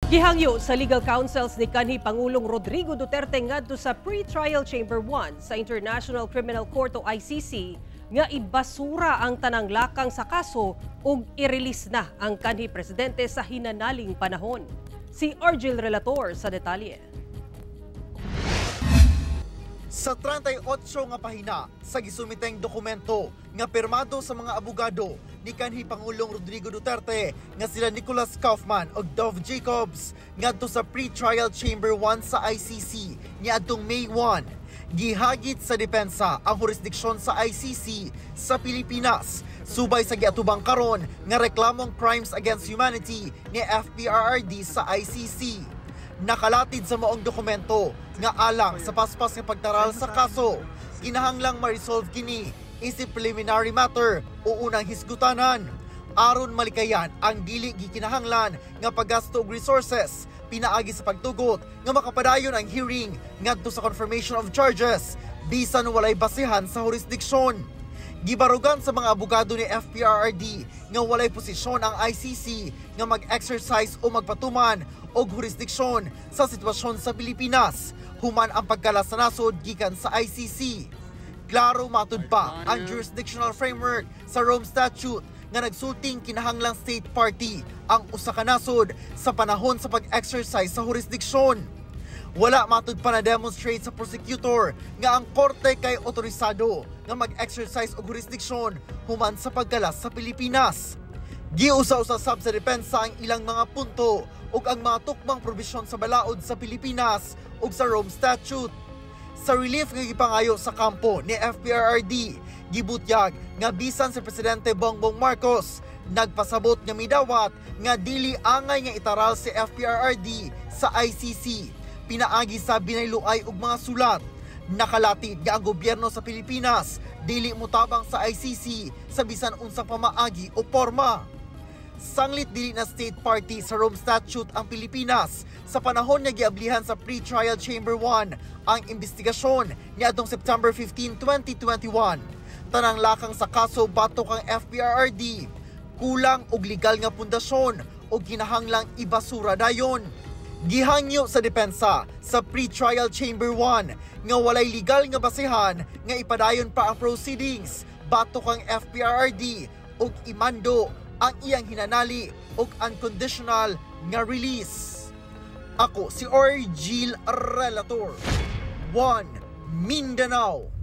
Gihangyo sa legal counsels ni kanhi Pangulong Rodrigo Duterte ngadto sa Pre-Trial Chamber 1 sa International Criminal Court o ICC nga ibasura ang tanang lakang sa kaso ug i-release na ang kanhi presidente sa hinanaling panahon. Si Argel Relator sa detalye. Sa 38 nga pahina sa gisumiteng dokumento nga pirmado sa mga abogado ni kanhi Pangulong Rodrigo Duterte nga sila Nicholas Kaufman ug Dov Jacobs ngadto sa Pre-Trial Chamber 1 sa ICC niadtong May 1, gihagit sa depensa ang jurisdiksyon sa ICC sa Pilipinas subay sa giatubang karon nga reklamong crimes against humanity ni FPRRD sa ICC. Nakalatid sa maong dokumento nga alang sa paspas nga pagtaral sa kaso, kinahanglang ma-resolve kini isip preliminary matter o unang hisgutanan aron malikayan ang dili gikinahanglan nga paggasto og resources pinaagi sa pagtugot nga makapadayon ang hearing ngadto sa confirmation of charges bisan walay basehan sa jurisdiksyon. Gibarugan sa mga abogado ni FPRRD nga walay posisyon ang ICC nga mag-exercise o magpatuman og jurisdiksyon sa sitwasyon sa Pilipinas human ang pagkalas sa nasod gikan sa ICC. Klaro matud pa ang jurisdictional framework sa Rome Statute nga nagsulting kinahanglang state party ang usa ka nasod sa panahon sa pag-exercise sa jurisdiksyon. Wala matud pa na demonstrate sa prosecutor nga ang korte kay otorisado nga mag-exercise og jurisdiksyon human sa pagkalas sa Pilipinas. Giusa-usa sab sa depensa ang ilang mga punto ug ang mga tukmang probisyon sa balaod sa Pilipinas ug sa Rome Statute. Sa relief nga gipangayo sa kampo ni FPRRD, gibutyag nga bisan si Presidente Bongbong Marcos nagpasabot nga midawat nga dili angay nga itaral si FPRRD sa ICC pinaagi sa binayluay ug mga sulat. Nakalatid nga ang gobyerno sa Pilipinas dili motabang sa ICC sa bisan unsang pamaagi o porma. Sanglit dili na state party sa Rome Statute ang Pilipinas sa panahon nga giablihan sa Pre-Trial Chamber 1 ang investigasyon niadtong September 15, 2021, tanang lakang sa kaso batok ang FPRRD kulang og legal nga pundasyon o kinahanglang ibasura dayon. Gihangyo sa depensa sa Pre-Trial Chamber 1 nga walay legal nga basehan nga ipadayon pa ang proceedings batok ang FPRRD ug imando ang iyang hinanali ug unconditional nga release. Ako si Orgil Relator. 1 Mindanao.